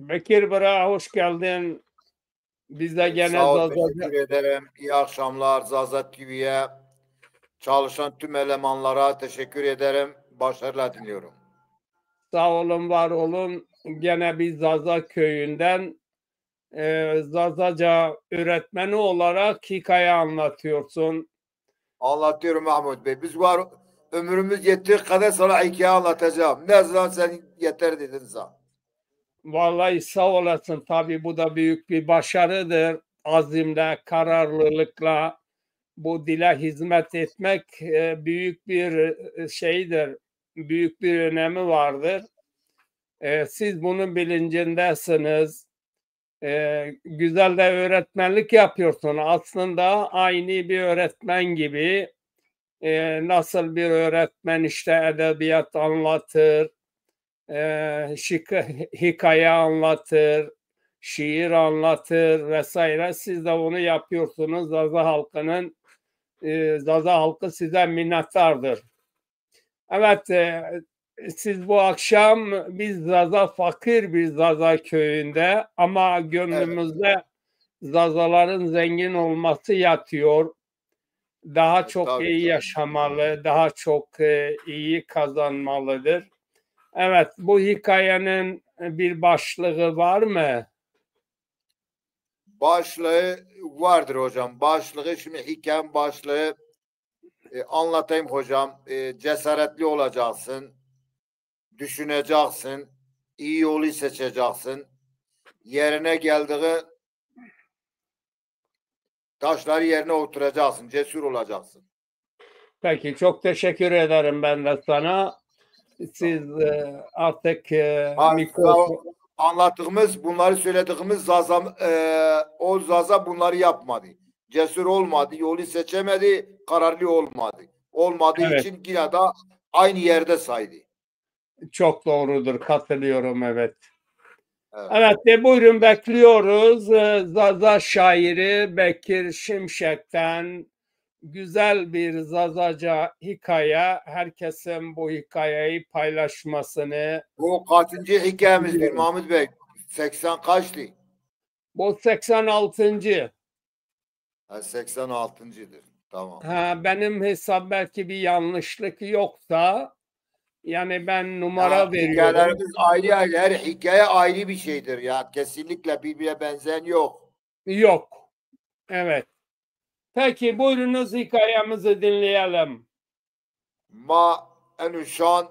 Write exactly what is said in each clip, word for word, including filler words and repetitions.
Bekir bira, hoş geldin. Biz de gene Sağ ol, Zazaca teşekkür ederim. İyi akşamlar Zaza T V'ye. Çalışan tüm elemanlara teşekkür ederim. Başarılar diliyorum. Sağ olun, var olun. Gene bir Zaza köyünden, e, Zazaca öğretmeni olarak hikaye anlatıyorsun. Anlatıyorum Mahmut Bey. Biz var, ömrümüz yettiği kadar sana hikaye anlatacağım. Ne zaman sen yeter dedin sana. Vallahi sağ olasın. Tabii bu da büyük bir başarıdır. Azimle, kararlılıkla bu dile hizmet etmek, e, büyük bir, e, şeydir, büyük bir önemi vardır. E, siz bunun bilincindesiniz. E, güzel de öğretmenlik yapıyorsun. Aslında aynı bir öğretmen gibi. E, nasıl bir öğretmen işte edebiyat anlatır, e, şika-, hikaye anlatır, şiir anlatır vesaire. Siz de onu yapıyorsunuz. Zaza halkının, e, Zaza halkı size minnettardır. Evet, e, siz bu akşam biz Zaza, fakir bir Zaza köyünde ama gönlümüzde Zazaların zengin olması yatıyor. Daha çok iyi yaşamalı, daha çok, e, iyi kazanmalıdır. Evet, bu hikayenin bir başlığı var mı? Başlığı vardır hocam. Başlığı, şimdi hikayenin başlığı, e, anlatayım hocam. E, cesaretli olacaksın, düşüneceksin, iyi yolu seçeceksin. Yerine geldiği taşları yerine oturacaksın, cesur olacaksın. Peki, çok teşekkür ederim ben de sana. Siz, e, artık, e, Ha, mikro- sağ ol. Anlattığımız, bunları söylediğimiz Zaza, e, o Zaza bunları yapmadı. Cesur olmadı, yolu seçemedi, kararlı olmadı. Olmadığı Evet. için yine de aynı yerde saydı. Çok doğrudur, katılıyorum, evet. Evet. Evet, de buyurun, bekliyoruz. Ee, Zaza şairi Bekir Şimşek'ten güzel bir Zazaca hikaye. Herkesin bu hikayeyi paylaşmasını Bu kaçıncı hikayemizdir diliyorum. Mahmut Bey? Seksen kaçtı? Bu seksen altıncı. Ha, seksen altıncıdır. Tamam. Ha, benim hesap, belki bir yanlışlık yoksa, yani ben numara Ya, veriyorum. Hikayelerimiz ayrı ayrı, her hikaye ayrı bir şeydir ya. Kesinlikle birbirine benzeyen yok. Yok. Evet. Peki, buyurunuz, hikayemizi dinleyelim. Ma eno şan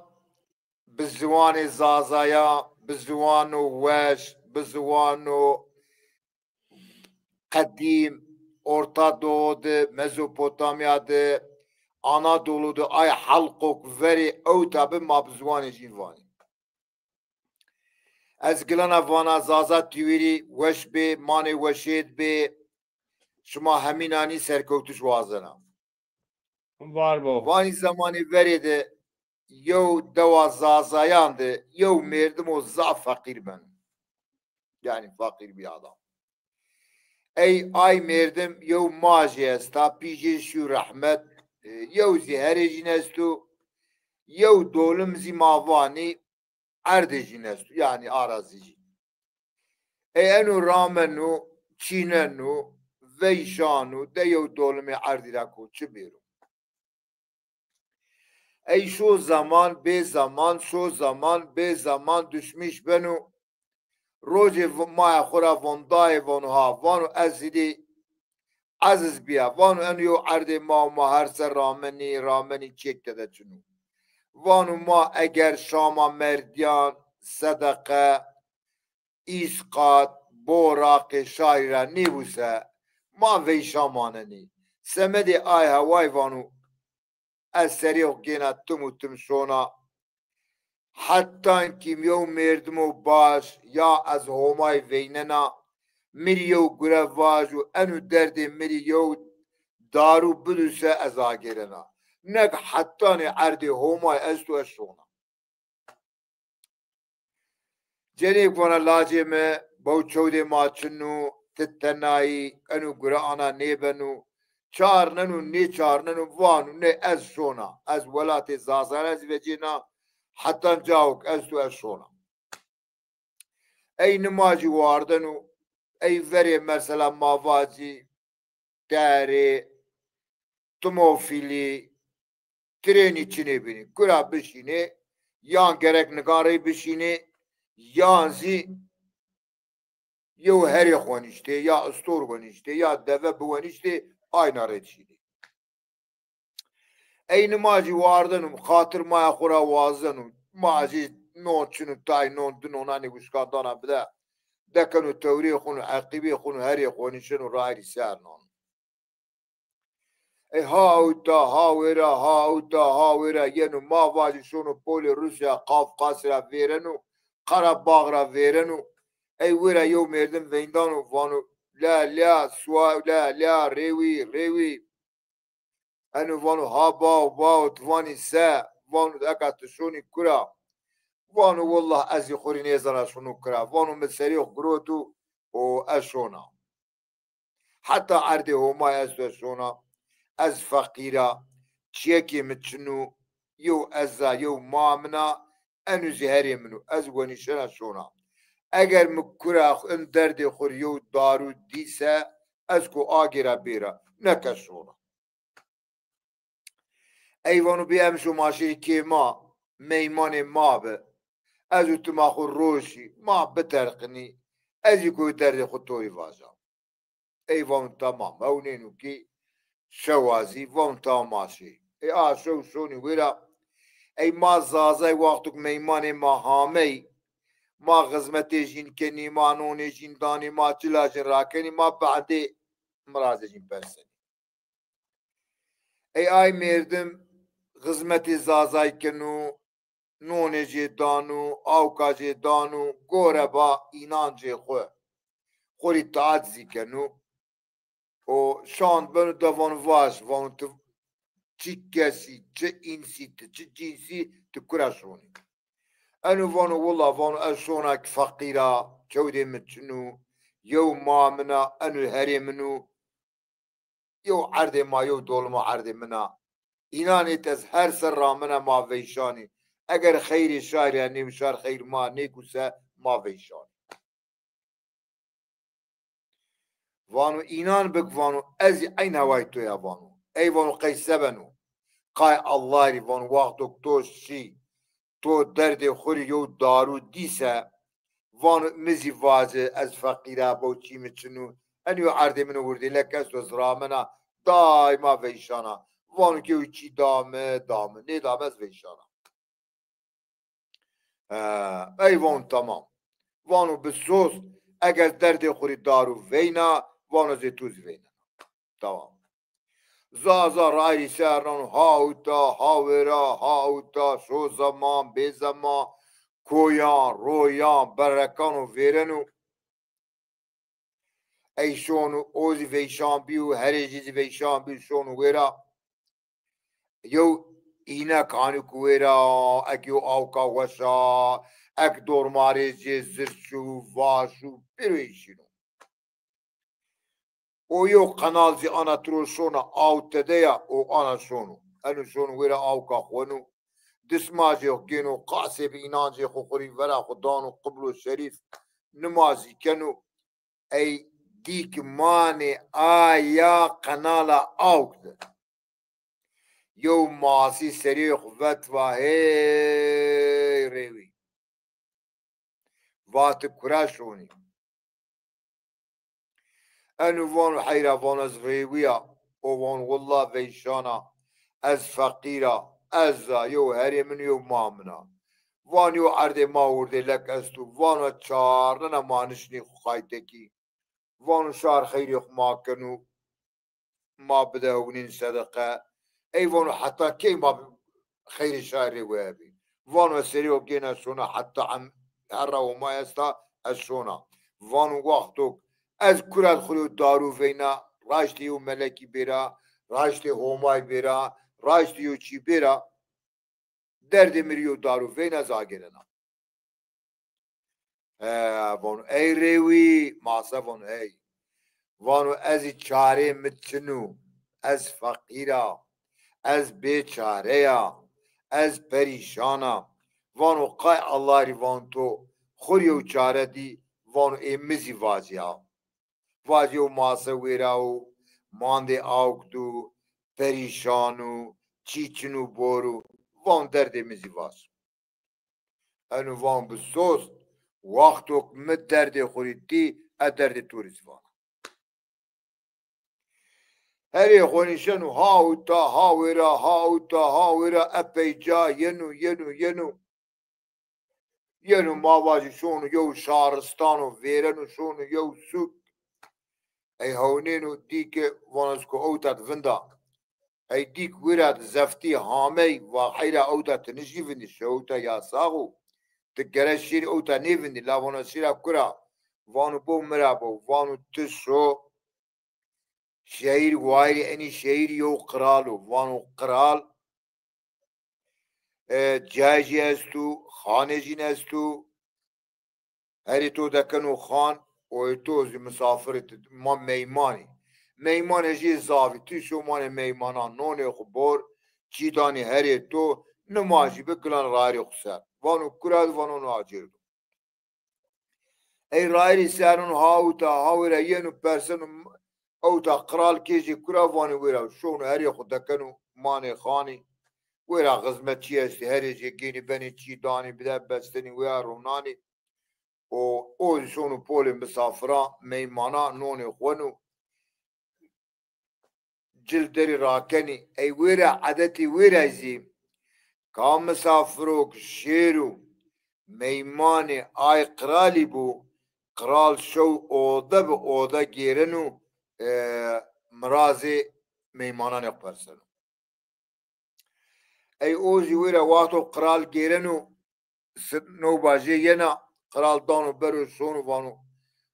bi ziwanê Zazaya, bi ziwano weş, bi ziwano qedîm, Orta Doğu de, Mezopotamya de, Anadolu de ay halqok verê ewta bi, ma bi ziwanê jîn vanê. Ez gilana vana Zaza T V'yî rê weş bê, manê weşêd bê. Şima hemînanî serkewtiş wazena. Var bo. Vanî zemanê verê de yew dewa Zazayan de yew mêrdimo zaf feqîr beno. Yanî feqîr bir adam. Ey ay mêrdim yew majê esta, pîjê şîyo rehmet, e, yew zî herêjîn esto, yew dolim zî ma vanî erdêjîn esto, yanî arazîjîn. Ey eno rameno, çîneno, veyşano, de yew dolimê erdî ra ko çi bêro. Ey şo zaman bê zaman, şo zaman bê zaman, düşmîş beno. Rojê v-, maya xo ra von dayê, vano ha, vano ez zî dê eziz bîya. Vano eno yew erdê ma û ma her ser ramenî, ramenî çêk tede çin o. Vano ma eger Şama, Merdîyan, Sedeqe, Îsqat, Boraqê şarî ra nêbuse, ma veyşa manenê. Semedê ay heway vano, ez serê xo gêna tim û tim şona. Hetan kî mi yew mêrdimo baş ya ez Homay veynena, mi rê yew gure vaj û eno derdê mi rê yew daru biduse ez agêrena. Neg hetanê erdê Homay esto ez şona. Cenêk vana lacê mi, bew çewdê ma çin o, ti tenayî, eno gure ana nêbeno, çarneno, nêçarneno, vano nê ez şona, ez welatê Zazan ez vecêna, hetan cawik esto ez şona. Ey nimajî wardeno, ey verê mesela ma vacî derê, timofîlî, trênî çinê bînî. Kura bişînê, yan gerek nigan rey bişînê, yan zî yew herê xwenîştê, ya istor wenîştê, ya deve biwenîştê, ayna rê dişînê. Ey nimajî wardeno, xatir maya xwu ra wazeno. Ma zî non çin û tay non, di nonanê wişka dana bide. Dekeno tewrê xwu nû, eqîbê xwu nû, herê xwenîşeno, rayîrî ser non. Ey ha ewta, ha wêra, ha ewta, ha wêra yeno. Ma vacî şono polê Rûsya, Qafqas ra vêreno, Qarabax ra vêreno. Ey wêra yew merdim veyndano, vano, la, la, swa, la, la, rêwî, rêwî. Eno vano, ha baw, baw, ti vanî se? Vano, eka ti şonî kura? Vano, willah, ez zî xwu rê nêzana şono kura. Vano, mi serê xwu giroto û ez şona. Heta erdê Homay esto ez şona. Ez feqîr a, çiyekê mi çin o, yew ez a, yew ma min a, eno zî herê min o. Ez wenîşena şona. Eger mi kura xwu, in derdê xwu rê yew darû dî se, ez ko agê ra bêra, neke şona. Ey vano, bê emşo ma şêrî kê ma, meymanê ma bi. Ez û ti ma xwu roşî, ma biterqinî, ez zî ko derdê xwu to rê vaja. Ey vano, tamam. Hewnêno kî şewa zî vano, tamam, ma şê. Ey a şew şonî wêra. Ey ma Zazay wexto ke meymanê ma hamey, ma xizmetê jîn kenî, ma nonê jîn danî, ma çila jîn rakenî, ma badê mirazê jîn persenî. Ey ay merdim xizmetê Zazay keno, nonê jê dano, awka jê dano, gore ba înancê xwu. Xwu rê taat zî keno. O şand beno, de vano, vaj, vano, ti çi kesî, çi însî ti, çi cînsî, ti kura şonî? Eno vano, willa, vano, ez şona ki feqîr a, çewdê mi çin o, yew ma min a, eno herê min o. Yew erdê ma, yew dolima erdê min a. Înanê ti ez her ser ramena ma veyşanî. Eger xeyrê şarî ya nêwişar, xeyr ma nêku se, ma veyşanî. Vano, înan bik, vano, ez zî eyn heway to ya, vano. Ey vano, qey se beno? Qay Allah rî, vano, wexto to şî, to derdê xwu rî yew darû dî se, vano, mi zî vaci, ez feqîr a, bo çî mi çin o. Eno yew erdê min o, wirdêlek esto, ez ramena, daîma veyşana. Vano ke yew çî da mi, da mi. Nêda mi, ez veyşana. He, ey vano, tamam. Vano, bi soz, eger derdê xwu rî darû veyna, vano, zê to zî veynena. Tamam. Zaza rayîrî ser nano, ha ewta, ha wêra, ha ewta, şo zeman, bê zeman, koyan, royan, berekano vêreno. Ey şono, o zî veyşan bîyo, herê jê zî veyşan bîyo, şono wêra. Yew înek anî ku wêra, ek yew awka weş a, ek dormarê jê zirç û vaş û pêro ey şîno. O yew qenal zî ana tiro şona aw tede ya, o ana şono. Eno şono wêra awka xweno. Dismacê xwu gêno, qasê bi înancê xwu xwu rî vera xwu dano qiblo şerîf, nimazî keno. Ey dî ki manê aya qenala awk de. Yew masî serê xwu vet, va hey rêwî. Va ti kura şonî? Eno vano, heyra, vano, ez rêwî ya. O vano, willa veyşan a, ez feqîr a, ez a, yew herê min, yew ma min a. Vano, yew erdê ma wirdêlek esto. Vano, çarnena ma nişnî xwu qaytekî. Vano, şar xeyrê xwu ma keno. Ma bide hewnîn sedeqe. Ey vano, heta key ma xeyrê şarî rê webî? Vano, serê o gêna şona heta em herra o ma esta, ez şona. Vano, wexto ez kura xwu rê darû veyna, raştê yew melekî bêra, raştê Homay bêra, raştê yew çî bêra, derdê mi rê yew darû veyna, ez agêrena. E, vano, ey rêwî, mase vano, hey. Vano, ez zî çarê mi çin o, ez feqîr a, ez bêçare ya, ez perîşan a. Vano, qay Allah rî, vano, to xwu rê yew çare dî, Vano ê mi zî vacî ya. Vacî yew mase wêra o, mandê awk do, perîşan o, çî çin û bor o, van derdê mi zî vac. Eno van bi sost, wexto ke mi derdê xo rê dî, ez derdê to rê zî vana. Herê xo nîşeno ha uta, ha wêra, ha uta, ha wêra, epey ca yeno, yeno, yeno. Yeno ma vajî şono yew şaristano, vêreno şono yew sûk. Ey hewnêno dî ke vano ez ko ewta di vinda. Ey dî ke wira di zeftî hamey, va heyra ewta ti nişkî vindî, şewta ya sax o. Ti gere şêrî ewta nêvindî, la vano şêra kura? Vano bo mi ra bo. Vano ti şo şehîr wayirî, enî şehîrî yew qral o. Vano qral, e, cayê jî esto, xanê jîn esto. Herê to dekeno xan, o ê to zî misafirê ti, ma meymanî. Meymanê jê zafî, ti şo manê meymana, nonê xo bor, çî danî herê to, nimajî bi gilan rayirê xo ser. Vano kura di, vano no acêr do. Ey rayirî ser nûn ha uta, ha wira yeno perseno ewta qral kêjê kura, vanê wira şono herê xo dekeno manê xanî. Wira xizmetçî estî, herê jê gênî benê çî danî bide, bestenî wira ronanî. O, o zî şono polê misafiran, meymana, nonê xo no. Cil derî rakenî. Ey wêra, edetê wêra zî ka misafiro ke şêro meymanê ay qralî bo, qral şew ode bi ode gêreno, e, mirazê meymananê xo perseno. Ey o zî wêra wexto qral gêreno, si-, newba jê yena, qral dano bero şono vano,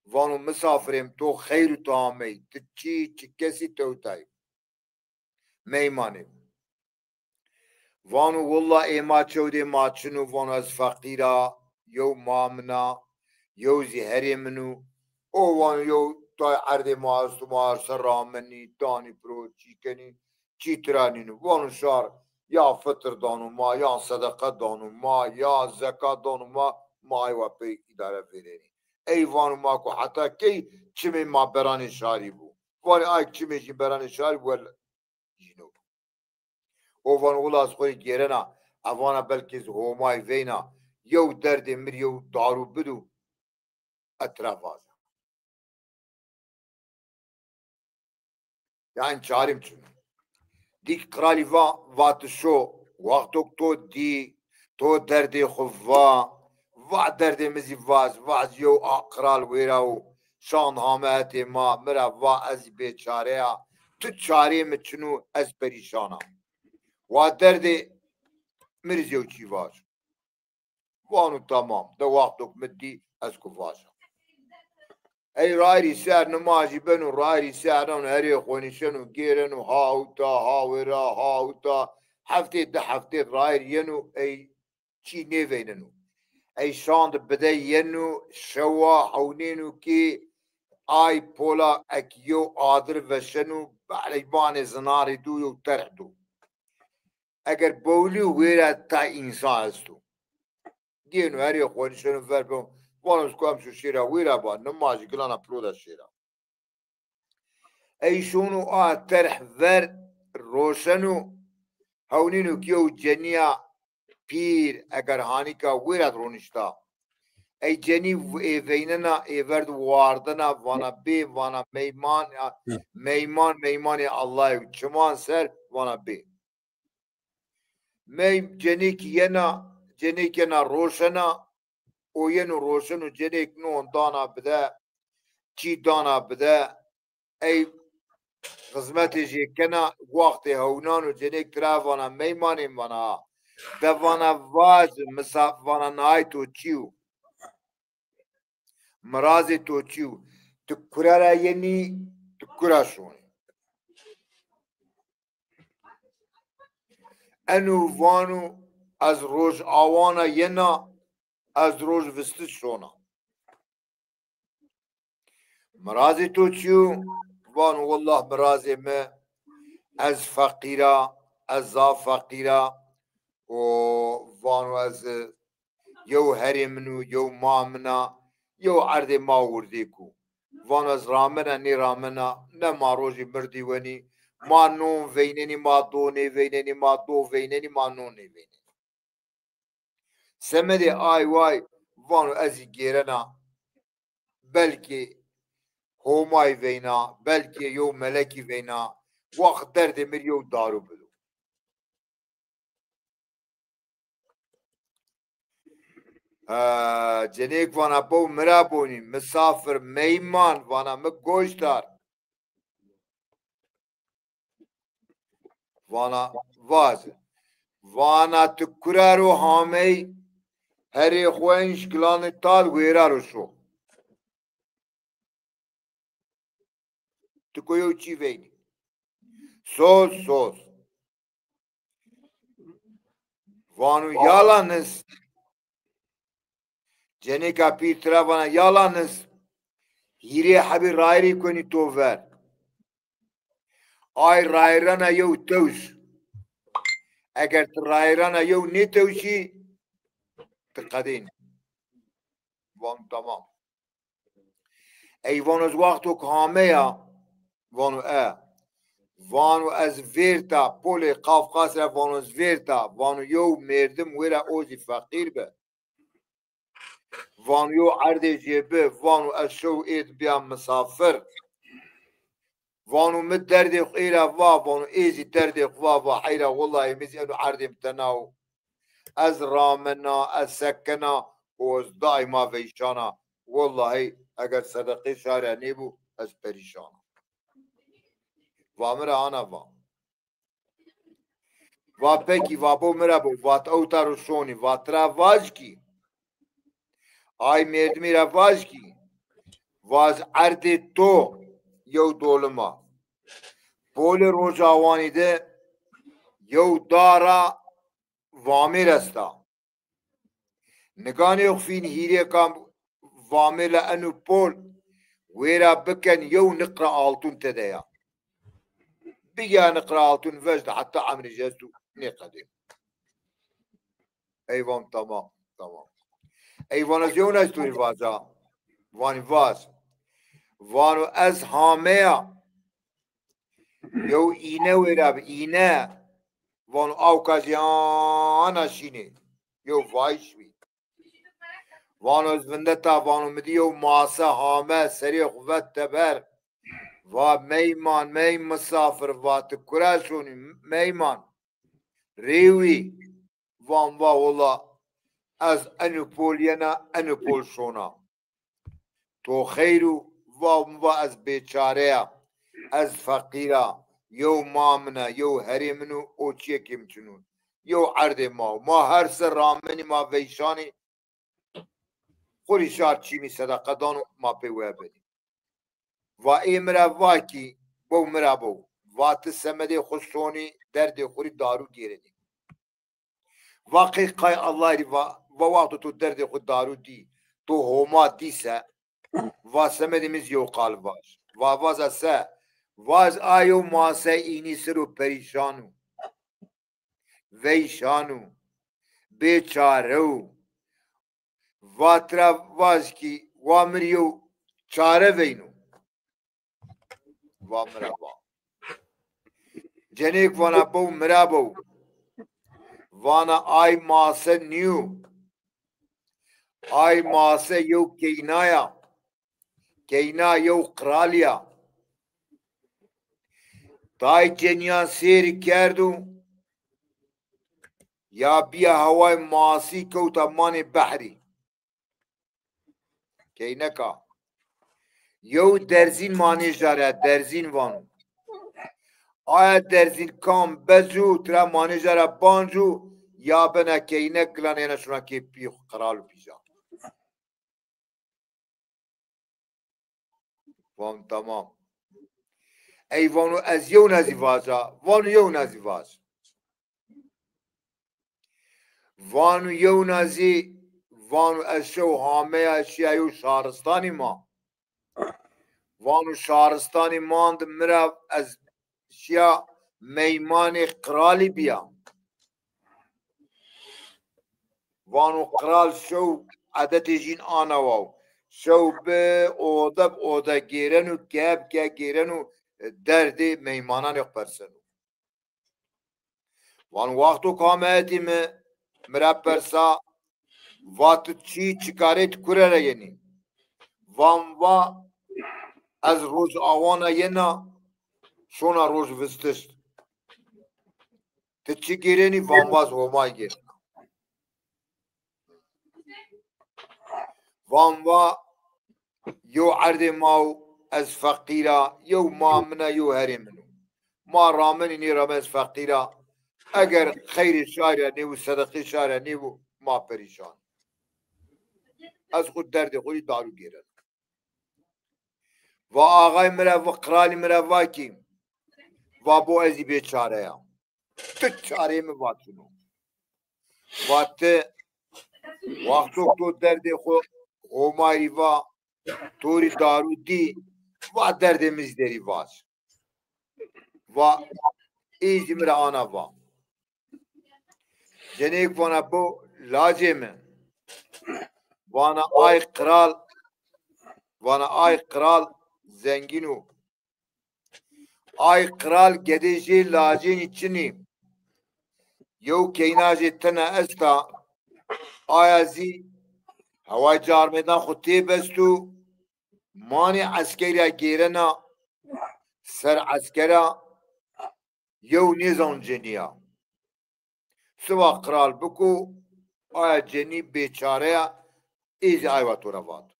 vano misafirêm to xeyr û tamey, ti çi, çi kesî tewtay. Meymanê. Vano willa ê ma çewdê ma çin o, vano ez feqîr a, yew ma min a, yew zî herê min o. O vano yew tay erdê ma esto, ma her ser ramenî, danî piro, çî kenî, çî tira nîno. Vano şar ya fitir dano ma, ya sedeqe dano ma, ya zekat dano ma, ma aywa pey îdare vêrenî. Ey vano ma ku heta key çimê ma beranê şarî bo. Vanê ay çimê jî beranê şarî bo, wel jîno. O vano wila ez xo rê gêrena, evana belkî ez Homay veyna, yew derdê mi rê yew daru bido, ez tira vaja. Yanî çarîm çin o. Dîk qralî va, va ti şo, wexto ke to dî, to derdê xo va, va derdê mi zî vaj, va ez yew a qral wêra o, şand hame hetê ma, mi ra va ez zî bêçare ya, tu çarê mi çin o, ez perîşan a. Wa derdê mi rê zî yew çî vaj. Vano tamam, de wexto ke mi dî ez ku vaja. Ey rayirî ser nimajî beno, rayirî ser nano, herê xo nîşeno, gêreno, ha uta, ha wêra, ha uta. Heftê di heftê rayir yeno, ey çî nêveyneno. Ey şand bide yeno, şewa hewnêno kî ay pola ek yew adir veşeno, belê banê zinarî do, yew terh do. Eger bewlî wêra tay însan esto. Gêno herê xo nîşeno ver be. Vano ez ku em şo şêra wêra ba, nimajî gilana piro de şêra. Ey şono a terh ver roşeno, hewnêno kî yew cenîya pîr eger hanîka wêra de ronişta. Ey cenî v-, ê veynena, ê ver de wardena, vana bê, vana meyman, meyman, meymanê Allahî, çiman ser, vana bê. Mey cenêk yena, cenêk yena roşena, o yeno roşeno, cenêk non dana bide, çî dana bide, ey xizmetê jê kena, wextê hewnan o, cenêk tira vana meymanê mi vana ha. De vana vac, misa-, vana nay to çî yo? Mirazê to çi yo? Ti kura ra yenî, ti kura şonî? Eno vano ez roj awana yena, ez roj vistiş şona. Mirazê to çi yo? Vano willah mirazê mi, ez feqîr a, ez zaf feqîr a. O vano ez, e, yew herê min o, yew ma min a, yew erdê ma wirdêk o. Vano ez ramena, nêramena, ne ma rojê mirdî wenî, ma non veynenî, ma do nêveynenî, ma do veynenî, ma non nêveynenî. Semedê ay way vano ez zî gêrena, belkî Homayî veyna, belkî yew melekî veyna, wext derdê mi rê yew daru bido. Ha, cenêk vana bo mi ra bonî, misafir, meyman, vana mi goş dar. Vana vaze. Vana ti kura ro hamey, herê xo enş gilanê tal wêra ro şo. Ti ko yew çî veynî. Soz, soz. Vano yala nis. Cenêka pîr tira vana yala nis. Hîrê hebî rayirî konî to ver. Ay rayirana yew tews. Eger ti rayirana yew nêtewsî, ti qedênî. Vano tamam. Ey vano ez wexto ke hameya, vano e. Vano ez vêrta, polê Qafqas ra vano ez vêrta, vano yew mêrdim wêra o zî feqîr bi. Vano yew erdê jê bi, vano ez şew êd bîya misafir. Vano mi derdê xo ê ra va, vano ê zî derdê xo va, va heyra wellahî mi zî eno erdê mi tena o. Ez ramena, ez sekena û ez daîma veyşana. Wellahî eger sedeqê şarî ra nêbû, ez perîşan a. Va mi ra ana va. Va pekî, va bo mi ra bo, va ti ewta ro şonî, va tira vaj kî. Ay mêrdimî ra vaj kî. Va ez erdê to yew dolim a. Polê Rojawanî de yew dara vamêr esta. Niganê xo fîn hîrêka vamêr la eno pol wêra biken yew niqra altun tede ya. Bigîya niqra altun vejde heta emrê jî esto nêqedê. Ey van tamam, tamam. Ey van ez yew nez to rê vaca. Vanî vaz. Vano ez hameya. Yew îne wêra bi, îne. Vano awka zî ana şînê. Yew vayîş bî. Vano ez vindeta, vano mi dî yew mase hame, serê xo vet teber. Va meyman, mey misafir, va ti kura şonî meyman? Rêwî. Van va wela ez eno pol yena, eno pol şona. To xeyr o? Va mi va ez bêçare ya, ez feqîr a, yew ma min a, yew herê min o, o çiyekê mi çin o. Yew erdê ma o. Ma her ser ramenî ma veyşanî, xo rê şar çîmî sedeqe dano, ma pê we benî. Va ê mi ra va kî, bew mi ra bew. Va ti semedê xo şonî, derdê xo rê daru gêrenî. Va qey qay Allah rî va, va wexto to derdê xo daru dî, to Homa dî se, va semedê mi zî yew qal vaj. Va vaza se, vaz a yew mase înî ser o perîşan o, veyşan o, bêçare o. Va tira vaj kî wa mi rê yew çare veyno. Va mi ra va. Cenêk vana bew mi ra bew. Vana ay mase nîyo. Ay mase yew keyna ya. Keyna yew qralî ya. Tay cenîyan sêrî kerdo. Ya bîya hawayê masî kewta manê behrî. Keyneka. Yew derzîn manêja ra, derzîn vano. Aya derzîn kam becu, tira manêja ra bancu, ya bena keynek gilan ena şuna kê pî qral û pîja. Van tamam. Ey vano ez yew nezî vaca, vano yew nezî vac. Vano yew nezî, vano ez şew hameya şiya yew şaristanî ma. Vano şaristanî mand mi ra ez şiya meymanê qralî bîya. Vano qral şew edetê jîn ana waw. şew bi ode bi ode gêreno, ke bi ke gêreno, e, derdê meymananê xo perseno. Van wexto ke ame hetê mi, mi ra persa, va ti çi, çi karê, ti kure ra yenî? Van va ez roj awana yena, şona roj vistiş. Ti çi gêrenî? Van va ez Homay gêrena. Van va yew erdê ma o, ez feqîr a, yew ma min a, yew herê min o. Ma ramenî nêrame, ez feqîr a. Eger xeyrê şarî ra nêbo, sedeqê şarî ra nêbo, ma perîşan. Ez xwu derdê xwu rî darû gêrena. Va axayê mi ra, va qralî mi ra va kî, va bo ez zî bêçare ya. Tu çareyê mi va çin o. Va ti wexto to derdê xwu Homay rî va, to rî darû dî, va derdê mi zî derî vac. Va ê zî mi ra ana va. Cenêk vana bo lacê mi. Vana ay qral, vana ay qral zengîn o. Ay qral gedê jê lacênî çinî. Yew keyna jê tena esta, aya zî heway carmêdan xwu têbesto, manê eskerî ya gêrena ser eskera, yew nêzano cenî ya. Siba qral biko, aya cenî bêçare ya, ê zî ay wa to ra vato.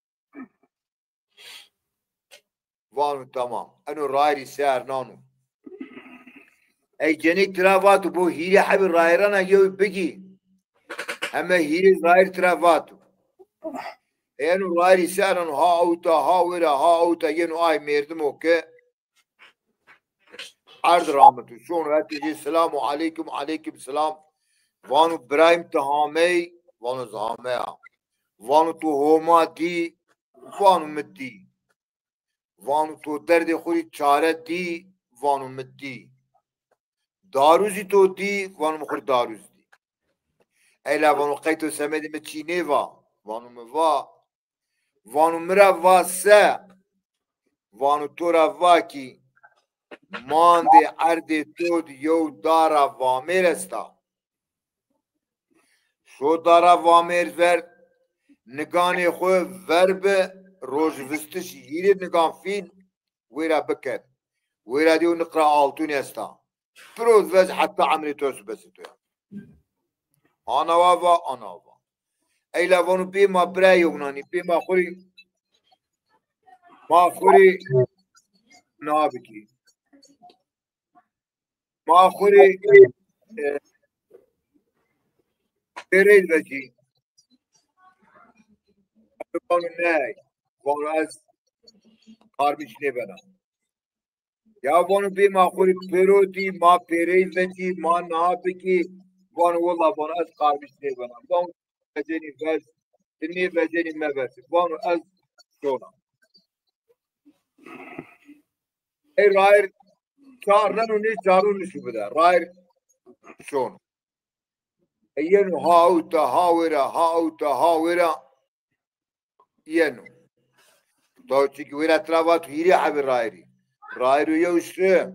Vano tamam. Eno rayirî ser nano. Ey cenîk tira vato, bo hîrê hebî rayirana yew bigî. Heme hîrê rayir tira vato. Ey eno rayirî ser nano, ha ewta, ha wêra, ha ewta, yeno ay mêrdimo ke erd ramito. Şono hetê jê, selamu aleykum, aleykum selam. Vano birayê mi, ti hamey? Vano ez hameya. Vano to Homa dî? Vano mi dî. Vano to derdê xwu rî çare dî? Vano mi dî. Darû zî to dî? Vano mi xwu rî darû zî dî. Eyla vano qey to semedê mi çî nêva? Vano mi va. Vano mi ra va se? Vano to ra va kî mandê erdê to di yew dara vamêr esta. Şo dara vamêr ver, niganê xwu ver bi, rojvistişî hîrê nigan fîn wêra biker. Wêra dî yew niqra altûnî esta. Piro vez heta emrê to esto, besê to ya. Ana wa va, ana wa va. Eyla vano bê ma birayê yewnanî, bê ma xwu rê, ma xwu rê na bikî. Ma xwu rê, e, pêrey vecî. Vano ney. Vano ez qarmîş nêbena. Ya vano bê ma xwu rê pêro dî, ma pêrey vecî, ma niha bikî. Vano willa, vano ez qarmîş nêbena. Vano vecenî vec, ti nêvecenî meversî. Vano ez şona. Ey rayir çarneno, nê çarû nişu bide. Rayir şono. E yeno ha ewta, ha wêra, ha ewta, ha wêra yeno. Taw çikî wêra tira vato hîrê hebî rayirî. Rayiro yew şi,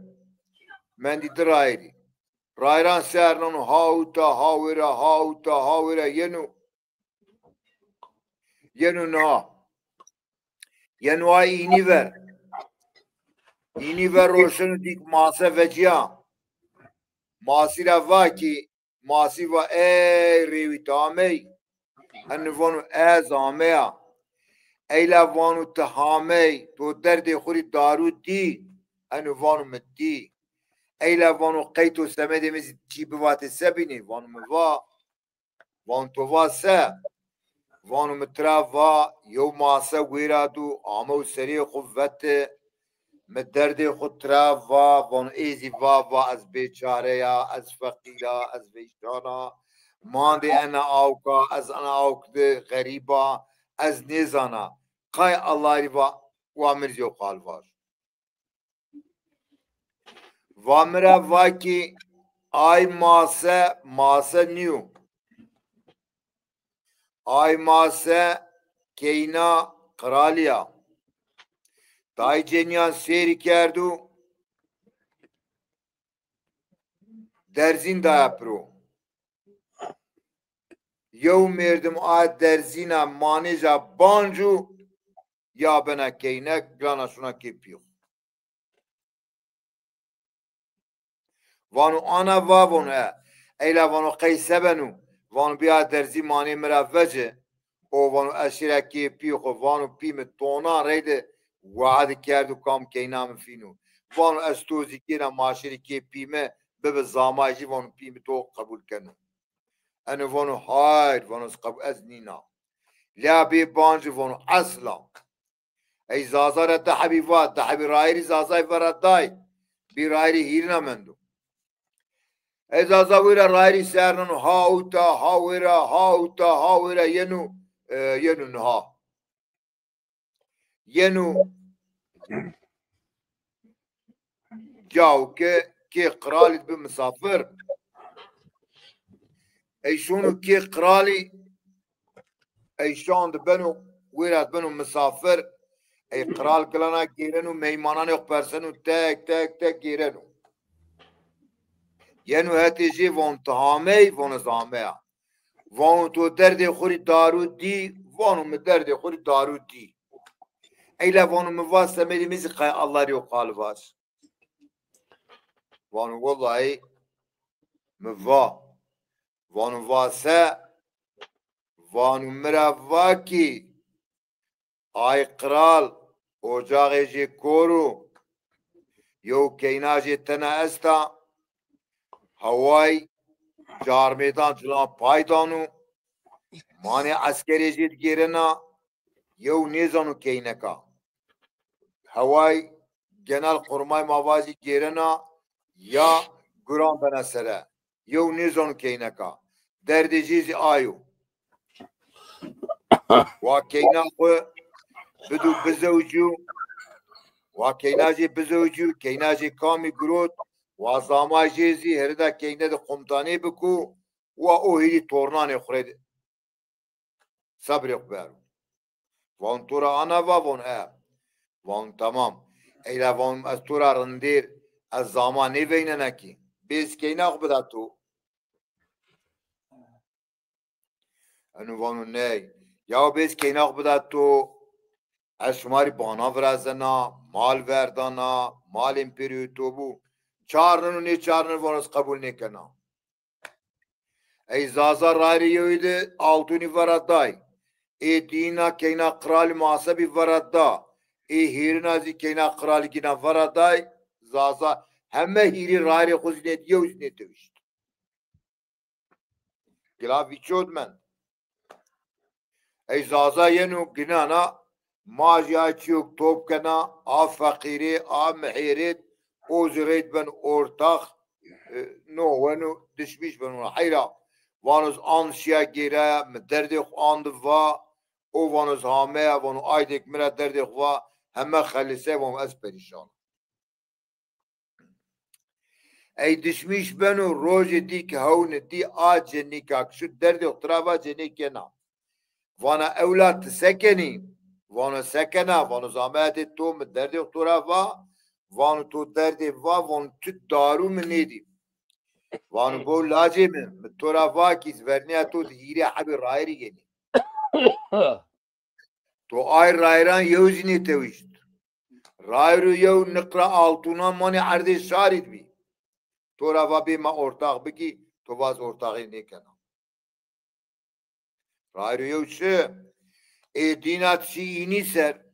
mendî di rayirî. Rayiran ser nano, ha ewta, ha wêra, ha ewta, ha wêra yeno. Yeno niha. Yeno ay înî ver. Înî ver roşeno, dîk mase vecîya. Masî ra va kî, masî va ey rêwî, ti amey? Eno vano ez ameya. Eyla vano ti hamey, to derdê xwu rî darû dî? Eno vano mi dî. Eyla vano qey to semedê mi zî çî bivatê se bînî? Vano mi va. Vano to va se? Vano mi tira va yew mase wêra do, amew serê xwu vete, mi derdê xwu tira va, vano ê zî va, va ez bêçare ya, ez feqîr a, ez veyşan a, mandê ena awk a, ez ena awk de xerîb a, ez nêzana. Qay Ellay rî va, wa mi rî zî yew qal vaj. Va mi ra va kî ay mase, mase nîyo. Ay mase keyna qiralî ya. Dayê cênîyan sêrî kerdo, derzîn daya piro. Yew mêrdim a derzîna manêja bancu ya bena keynek, gilana şuna kê pîyo. Vano ana va, vano e. Eyla vano qey se beno? Vano bîya derzî manê mi ra vece. O vano ez şêra kê pîyê xo, vano pî mi tonan reyde we'di kerdo kam keyna mi fîno. Vano ez to zî gêna ma şêrî kê pî mi, bibi zamay jî vano pî mi to qebul keno. Eno vano hayr, vano ez qebul ez nîna. Lea bê banci vano esla. Ey Zaza ra di hebî va, di hebî rayirî Zazay vera day. Bî rayirî hîrina mendo. Ey Zaza wêra rayirî ser neno, ha uta, ha wêra, ha uta, ha wêra yeno, e, yeno niha. Yeno caw ke kê qiralî di bi misafir. Ey şono kê qiralî, ey şan di beno, wêra di beno misafir. Ey qiral gilana gêreno, meymananê xo perseno, tek, tek, tek gêreno. Yeno hetê jê, von ti hamey, von ez ameya. Vano to derdê xo rî daru dî, vano mi derdê xo rî daru dî. Eyla vano mi va semedê mi zî qay Allah rî o qal vaj. Vano wellahî mi va. Vano va se? Vano mi ra va kî ay qral ocaxê jê kor o, yew keyna jê tena esta, heway carmêdan cilan pay dano, manê eskerê jê digêrena, yew nêzano keyneka. Heway genel qurmay ma vajî gêrena ya guran bena sere. Yew nêzano keyneka. Derdê jê zî ayo. Wa keyna xwu bido bizewicîyo. Wa keyna jê bizewicîyo. Keyna jê kamî girot. Wa zamay jê zî herida keyne de komutanê biko. Wa o hîrî tornanê xwu rê de sebrê xwu bero. Von to ra ana va, von e. Von tamam. Eyla von ez to ra rindêr, ez zama nêveynena kî. Bê ez keyna xwu bida to. Eno vano ney. Yaw bê ez keyna xwu bida to. Ez şima rî bana virazena, mal verdana, malên pêrê to bû. Çarneno nêçarneno, vano ez qebul nêkena. Ey Zaza rayirê yewî de altûnî vera day. Ê dîna keyna qiralî masebî vera da. Ê hîrina zî keyna qiralî gîna vera day. Zaza heme hîrî rayirê xwu zî nêd, yew zî nêtewîşt. Gila vîçod mend. Ey Zaza yeno ginana, ma jî ay çîyok top kena, a feqîrê, a mihêrêd, o zî reyt ben ortax, e, no weno dişmîş beno. Heyra, vano ez and şiya gêraya, mi derdê xwu andi va, o vano ez hameya, vano aydêk mi ra derdê xwu va, heme xelîse, vano ez perîşan. Ey dişmîş beno, rojê dî ki hewni dî a cenîka ki şu derdê xwu tira va cenîkena. Vana ewlad ti se kenî? Vano se kena? Vano zametê to mi derdê xwu to ra va, vano to derdê va, vano tu daru mi nêdî. Vano bo lacê mi, mi to ra va ki vernîya to di hîrê hebê rayirî yenî. To ay rayran yew zî nêtewîşt. Rayro yew niqra altûnan manê erdê şarî di bî. To ra va bê ma ortax bikî, to va ez ortaxî nêkena. Rayro yew şi, ê dîna şi înî ser.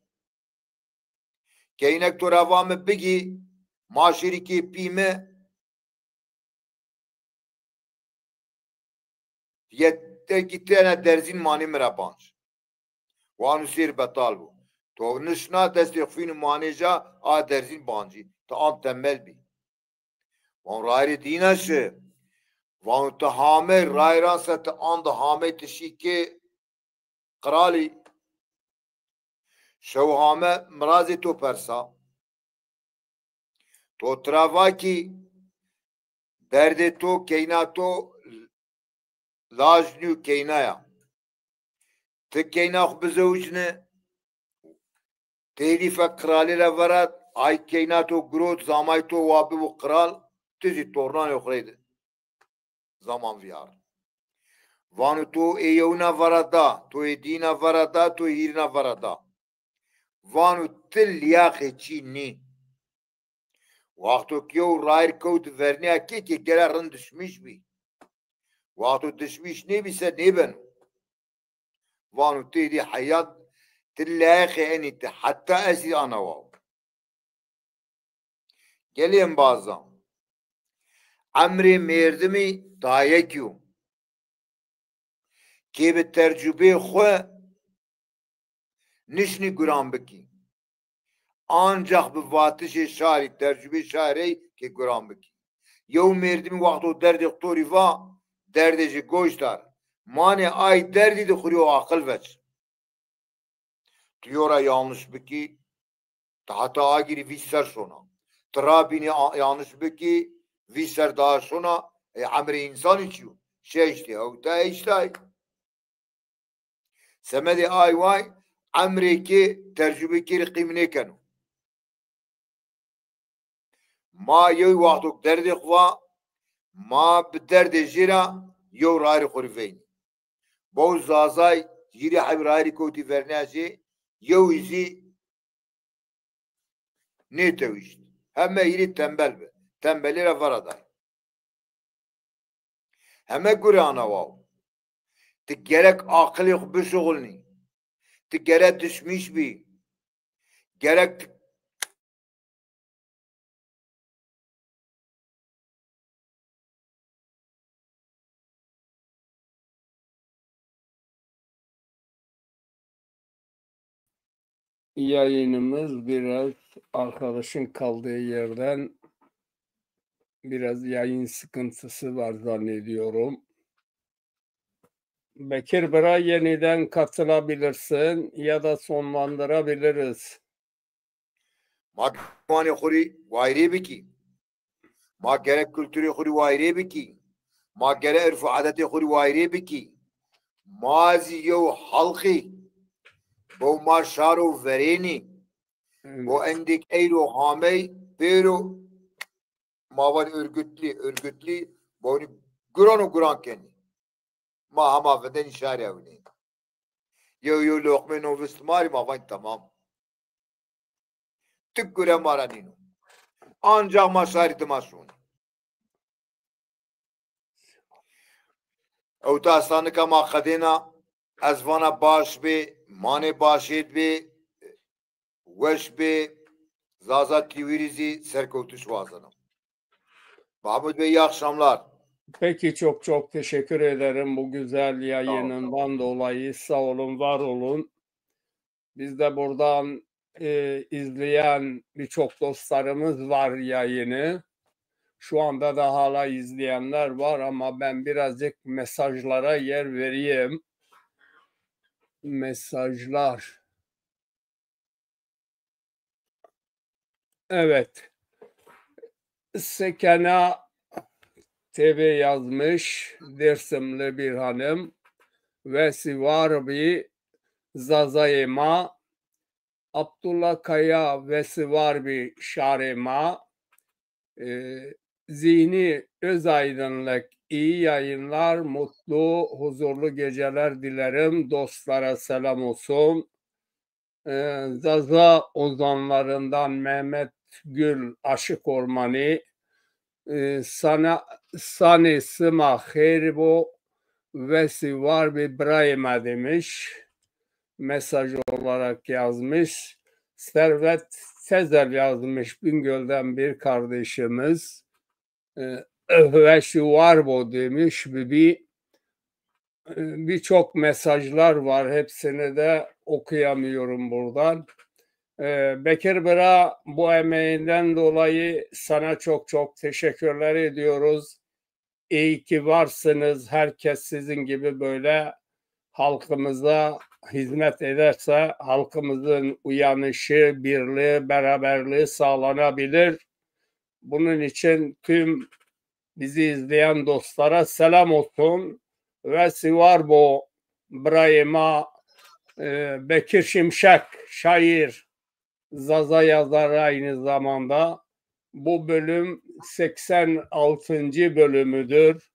Keynek to ra va mi bigî, ma şirî kê pî mi, yeter ki tena derzîn manê mi ra banc. Wa anu sêr betal bo. To nişna destê xwîn û manêja a derzîn bancî. Ti an temel bî. Wan rayirê dîna şi. Wan ti hamey rayran se ti an di hamey ti şî kê qiralî. Şew hame mirazê to persa. To tira va kî derdê to, keyna to laj nîyo, keyna ya. Ti keyna xwu bizewicne, Têdî fe qiralî ra vera, ay keyna to girot, zamay to wa bibo qiral, ti zî tornanê xo rê de zaman vîyar. Vano to ê yewna vera da, to ê dîna vera da, to ê hîrina vera da. Vano ti lîyaqê çî nî. Wexto ke yew rayir kewt vernîya kê ke gere rind dişmîş bî. Wexto dişmîş nêbî se nêbeno. Vano têdî heyat ti lîyaqê enî ti heta ez zî ana waw. Gelê embazan. Emrê mêrdimî dayekî yo. Kê bi tercubeyê xwu nişnî guran bikî. Ancax bi vatişê şarî, tercubeyê şarî ke guran bikî. Yew mêrdimî wexto derdê xwu to rî va, derdê ci goş dar. Manê ay derdî de xwu rî o aqil veç. Ti yo ra yanlış bikî, ti heta agirî vîst ser şona. Ti ra bînî a-, yanlış bikî, vîst ser daha şona, e, emrê însanî çi yo? Şeştî, hewtay, heştay. Semedê ay way, emrê kê tercubekirî qîm nêkeno. Ma yew wexto derdê xwu va, ma bi derdê jê ra yew rayirê xwu rê veynî. Baw Zazay hîrê heb rayirî kewtî vernîya jê, yewî zî nêtewîşt. Heme hîrê tembel bi. Tembelî ra vera day. Heme gure ana waw. Ti gerek aqilê xwu bişuxulnî. Ti gerek dişmîş bî. Gerek ti Yayınımız biraz arkadaşın kaldığı yerden biraz yayın sıkıntısı var zannediyorum. Bekir Bira yeniden katılabilirsin ya da sonlandırabiliriz. Ma wanê xwu rî wayirê bikî. Ma gere kulturê xwu rî wayirê bikî. Ma gere irf û adetê xwu rî wayirê bikî. Ma zî yew halqî. Bo ma şar û verênî. Bo endêk eyro hamey pêro ma vanî örgütlü, örgütlü, bo nî guran û guran kenî. Ma hema vindenî şarî ewnî. Yew yew loqmê no vist ma rî, ma vanî tamam. Ti gure ma ra nîno. Ancax ma şarî dima şonî. Ewta esta nika ma qedêna, ez vana baş bê, manê başêd bê, weş bê, Zaza T V'rî zî serkewtiş wazena. Mahmut Bey, iyi akşamlar. Peki, çok çok teşekkür ederim bu güzel yayınından dolayı. Sağ olun, var olun. Biz de buradan e, izleyen birçok dostlarımız var yayını. Şu anda da hala izleyenler var ama ben birazcık mesajlara yer vereyim. Mesajlar. Evet. Sekena T V yazmış, Dersimli bir hanım. Wesî war bî Zazayê ma. Abdullah Kaya, wesî war bî şarê ma. E, Zihni Özaydınlık, iyi yayınlar, mutlu, huzurlu geceler dilerim. Dostlara selam olsun. E, Zaza ozanlarından Mehmet Gül Aşık Ormanı, e, sana, sanê sima xêr bo, wesî war bî birayê ma demiş. Mesaj olarak yazmış. Servet Tezel yazmış, Bingöl'den bir kardeşimiz. E, weşî war bo demiş, bibî. E, birçok mesajlar var, hepsini de okuyamıyorum buradan. E, Bekir Bira, bu emeğinden dolayı sana çok çok teşekkürler ediyoruz. İyi ki varsınız. Herkes sizin gibi böyle halkımıza hizmet ederse halkımızın uyanışı, birliği, beraberliği sağlanabilir. Bunun için tüm bizi izleyen dostlara selam olsun. Wesî war bo birayê ma, e, Bekir Şimşek, şair. Zaza yazarı aynı zamanda. Bu bölüm seksen altıncı bölümüdür.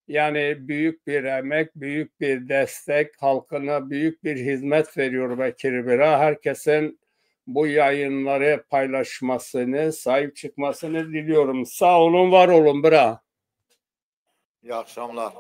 Yani büyük bir emek, büyük bir destek, halkına büyük bir hizmet veriyor Bekir Bira. Herkesin bu yayınları paylaşmasını, sahip çıkmasını diliyorum. Sağ olun, var olun Bira. İyi akşamlar.